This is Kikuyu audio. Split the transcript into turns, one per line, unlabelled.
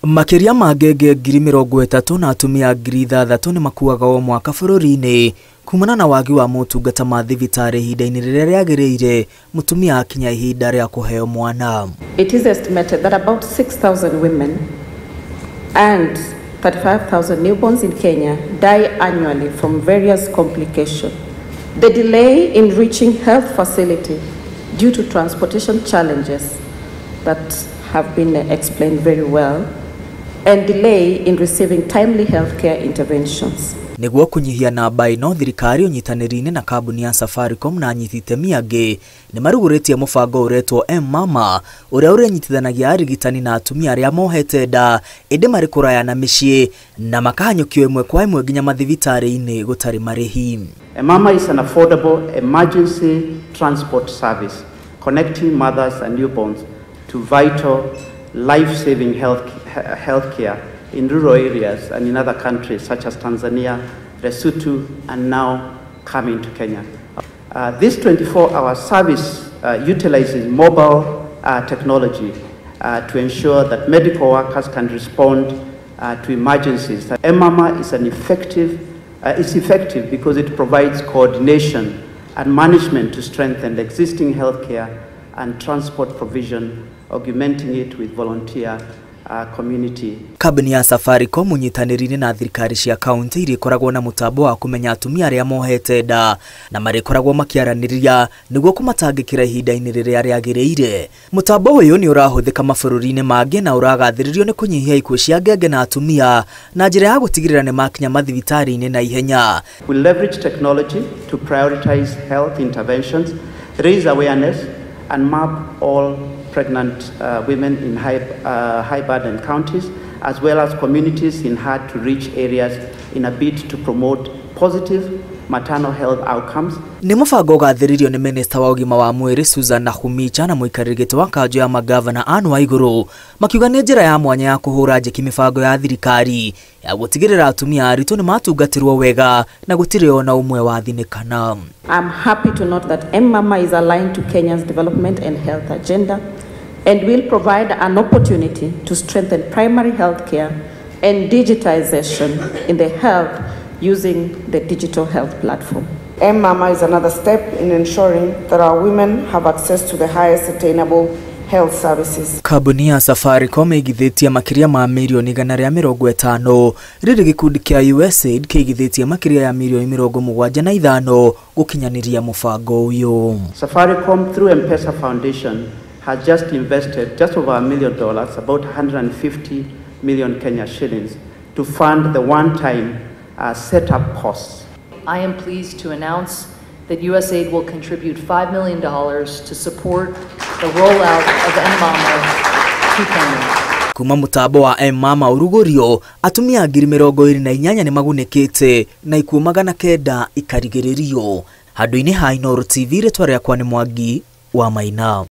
Makĩria ma ngenge 30,000 na atumia 6,000 nĩ makuaga o mwaka bũrũri-inĩ kumana na wagi wa motungata ma thibitarĩ ihinda-inĩ rĩrĩa rĩagĩrĩire mũtumia akinya ihinda rĩa kũheo mwana.
It is estimated that about 6,000 women and 35,000 newborns in Kenya die annually from various complications. The delay in reaching health facility due to transportation challenges that have been explained very well, and delay in receiving timely healthcare interventions.
Nĩguo kũnyihia namba ĩno, thirikari ũnyitanĩri-inĩ na kambuni ya Safaricom na anyiti itemi angĩ nĩ marugũrĩtie mũbango ũretwo M-Mama ũrĩa ũrĩnyitithanagia arigitani na atumia arĩa mohete nda ĩndĩ marĩ kũraya na mĩciĩ na makahanyũkio ĩmwe kwa ĩmwe nginya mathibitarĩ-inĩ gũtarĩ marĩhi.
M-Mama is an affordable emergency transport service connecting mothers and newborns to vital life-saving health care in rural areas and in other countries such as Tanzania, Lesotho, and now coming to Kenya. This 24-hour service utilizes mobile technology to ensure that medical workers can respond to emergencies. M-Mama is effective because it provides coordination and management to strengthen the existing healthcare and transport provision, augmenting it with volunteer community.
Kambuni ya Safaricom ũnyitanĩri-inĩ na thirikari cia kaunti irĩkoragwo na mũtambo wa kũmenya atumia arĩa mohete nda na marĩkoragwo makĩaranĩria nĩguo kũmatangĩkĩra ihinda-inĩ rĩrĩa rĩagĩrĩire. Mũtambo ũyũ nĩ ũrahũthĩka mabũrũri-inĩ mangĩ na ũragathĩrĩrio nĩ kũnyihia ikuũ cia ngenge na atumia na njĩra ya gũtigĩrĩra nĩ makinya mathibitarĩ-inĩ na ihenya.
We leverage technology to prioritize health interventions, raise awareness and map all pregnant women in high burden counties, as well as communities in hard to reach areas in a bid to promote positive maternal health outcomes.
Nĩ mũbango ũgathĩrĩrio nĩ Minista wa ũgima wa mwĩrĩ Susan Nakhumicha na mũikarĩri gĩtĩ wa kanjũ ya magavana Anne Waigũrũ makiuga nĩ njĩra ya mwanya ya kũhũra njeki mĩbango ya thirikari ya gũtigĩrĩra atumia aritũ nĩ matungatĩrwo wega na gũtirĩ ona ũmwe wathinĩkana.
I'm happy to note that M-Mama is aligned to Kenya's development and health agenda and will provide an opportunity to strengthen primary health care and digitization in the health using the digital health platform.
M-Mama is another step in ensuring that our women have access to the highest attainable health services.
Kambuni ya Safaricom ĩigithĩtie makĩria ma mirioni 150 rĩrĩ gĩkundi kĩa USAID kĩigithĩtie makĩria ya mirioni 75 gũkinyanĩria mũbango ũyũ.
Safaricom through M-Pesa Foundation has just invested just over $1 million, about 150 million Kenya shillings, to fund the one-time setup costs.
I am pleased to announce that USAID will contribute $5 million to support the rollout of M-Mama to Kenya.
Kuma mũtambo wa M-Mama ũrugũrio, atumia 28,000 nĩ magunĩkĩte na ikuũ 900 ikarigĩrĩrio. Handũ-inĩ ha Inooro TV, rĩtwa rĩakwa nĩ Mwangi wa Maina.